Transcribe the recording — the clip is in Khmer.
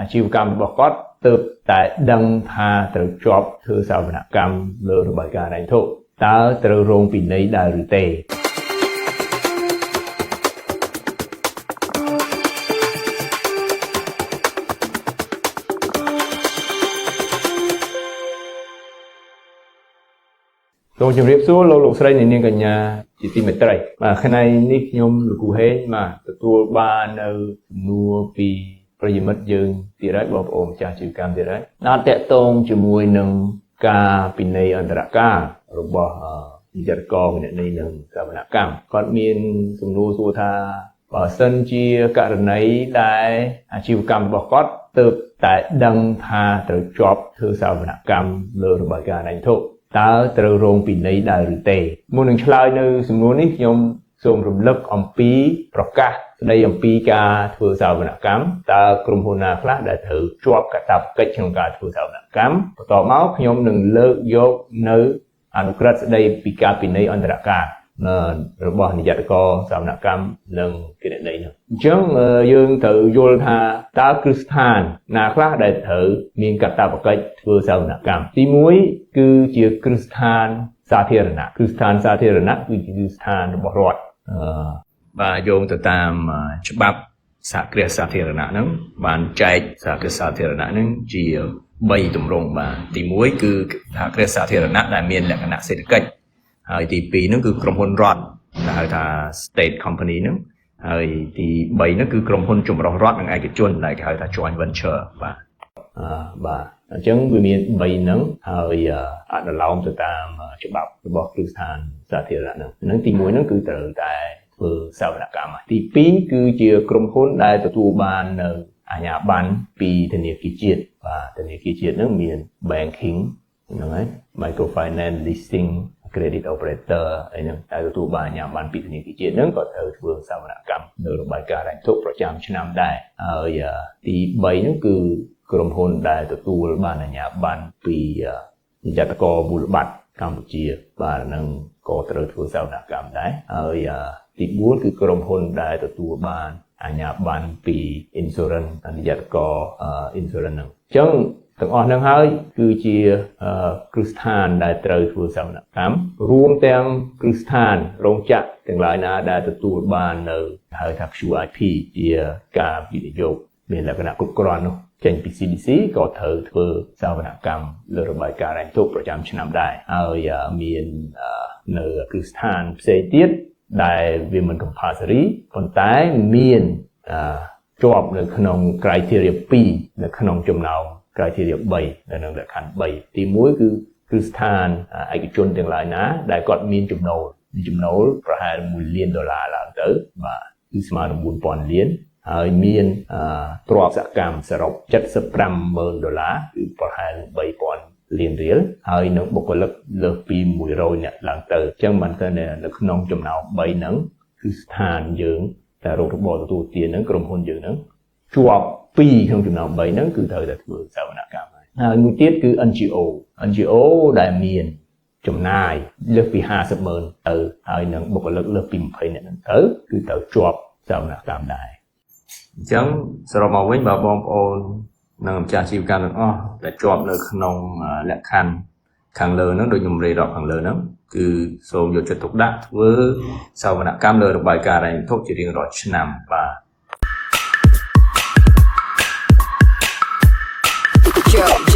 អាជីវកម្មរបស់គាត់ទើបតែដឹងថាត្រូវជាប់ធ្វើសវនកម្មលើរបាយការណ៍ហិរញ្ញវត្ថុតើត្រូវរងពិន័យដែរឬទេសូមជម្រាបសួរលោកលោកស្រីអ្នកនាងកញ្ញាជាទីមេត្រីបាទថ្ងៃនេះខ្ញុំលោកគ្រូហេងបាទទទួលបាននៅសំណួរពីប្រិយមិត្តយើងទៀតហើយបងប្អូនម្ចាស់អាជីវកម្មទៀតហើយដល់តកតងជាមួយនឹងការពិន័យអន្តរកាលរបស់និយករគណនីនិងសវនកម្មគាត់មានសំណួរសួរថាបើសិនជាករណីដែលអាជីវកម្មរបស់គាត់ទើបតែដឹងថាត្រូវជាប់ធ្វើសវនកម្មលើរបាយការណ៍ហិរញ្ញវត្ថុតើត្រូវរងពិន័យដែរឬទេមុននឹងឆ្លើយនៅសំណួរនេះខ្ញុំសូមរំលឹកអំពីប្រកាសស្ដីអំពីការធ្វើសវនកម្មតើក្រុមហ៊ុនណាខ្លះដែលត្រូវជាប់កាតព្វកិច្ចក្នុងការធ្វើសវនកម្មបន្ទាប់មកខ្ញុំនឹងលើកយកនៅអនុក្រឹត្យស្ដីពីការពិន័យអន្តរកាលរបស់និយតករសវនកម្មនិងគណនេយ្យនោះអញ្ចឹងយើងត្រូវយល់ថាតើគ្រឹះស្ថានណាខ្លះដែលត្រូវមានកាតព្វកិច្ចធ្វើសវនកម្មទី1គឺជាគ្រឹះស្ថានសាធារណៈគ្រឹះស្ថានសាធារណៈគឺជាគ្រឹះស្ថានរបស់រដ្ឋបាទយោងទៅតាមច្បាប់សហគ្រាសសាធារណៈហ្នឹងបានចែកសហគ្រាសសាធារណៈហ្នឹងជា3ទម្រង់បាទទី1គឺសហគ្រាសសាធារណៈដែលមានលក្ខណៈសេដ្ឋកិច្ចហើយទី2ហ្នឹងគឺក្រុមហ៊ុនរដ្ឋដែលហៅថា state company ហ្នឹងហើយទី3ហ្នឹងគឺក្រុមហ៊ុនចម្រុះរដ្ឋនិងឯកជនដែលគេហៅថា joint venture បាទបាទអញ្ចឹងវាមាន3ហ្នឹងហើយអនុលោមទៅតាមច្បាប់របស់គ្រឹះស្ថានសាធារណៈហ្នឹងទី1ហ្នឹងគឺត្រូវតែធ្វើសវនកម្មទី2គឺជាក្រុមហ៊ុនដែលទទួលបាននៅអាជ្ញាប័ណ្ណពីធនាគារជាតិបាទធនាគារជាតិហ្នឹងមាន banking ហ្នឹងហើយ microfinance leasing credit operator អីហ្នឹងតែទទួលបានអាជ្ញាប័ណ្ណពីធនាគារជាតិហ្នឹងក៏ត្រូវធ្វើសវនកម្មនៅរបាយការណ៍ហិរញ្ញវត្ថុប្រចាំឆ្នាំដែរហើយទី3ហ្នឹងគឺក្រុមហ៊ុនដែលទទួលបានអាជ្ញាប័ណ្ណពីនិយតករមូលបត្រកម្ពុជាបាទហ្នឹងក៏ត្រូវធ្វើសវនកម្មដែរហើយទី4គឺក្រុមហ៊ុនដែលទទួលបានអាជ្ញាប័ណ្ណពី insurance និយតករ insurance ហ្នឹងអញ្ចឹងទាំងអស់ហ្នឹងហើយគឺជាគ្រឹះស្ថានដែលត្រូវធ្វើសវនកម្មរួមទាំងគ្រឹះស្ថានរោងចក្រទាំងឡាយណាដែលទទួលបាននៅហៅថា QIP ជាការវិនិយោគមានលក្ខណៈគ្រប់គ្រាន់នោះចេញពី CDC ក៏ត្រូវធ្វើសវនកម្មលើរបាយការណ៍ហិរញ្ញវត្ថុប្រចាំឆ្នាំដែរហើយមាននៅគ្រឹះស្ថានផ្សេងទៀតដែលវាមិន compulsory ប៉ុន្តែមានជាប់នៅក្នុង criteria 2នៅក្នុងចំណោម criteria 3នៅក្នុងលក្ខខណ្ឌ3ទី1គឺគ្រឹះស្ថានឯកជនទាំងឡាយណាដែលគាត់មានចំណូលប្រហែល1លានដុល្លារឡើងទៅបាទគឺស្មើនឹង4000លានហើយមានទ្រព្យសកម្មសរុប750,000ដុល្លារគឺប្រហែល3000លានរៀលហើយនឹងបុគ្គលិកលើសពី100នាក់ឡើងទៅអញ្ចឹងបានទៅនៅក្នុងចំណោម3ហ្នឹងគឺស្ថានយើងតែរករបរទទួលទានហ្នឹងក្រុមហ៊ុនយើងហ្នឹងជាប់2ក្នុងចំណោម3ហ្នឹងគឺត្រូវតែធ្វើសវនកម្មហើយមួយទៀតគឺ NGO ដែលមានចំណាយលើសពី50,000ទៅហើយនឹងបុគ្គលិកលើសពី20នាក់ហ្នឹងទៅគឺត្រូវជាប់សវនកម្មដែរអញ្ចឹងសរុបមកវិញបើបងប្អូននិងម្ចាស់អាជីវកម្មទាំងអស់ដែលជាប់នៅក្នុងលក្ខខណ្ឌខាងលើហ្នឹងដូចខ្ញុំរៀបរាប់ខាងលើហ្នឹងគឺសូមយកចិត្តទុកដាក់ធ្វើសវនកម្មលើរបាយការណ៍ហិរញ្ញវត្ថុជារៀងរាល់ឆ្នាំបាទ Joe.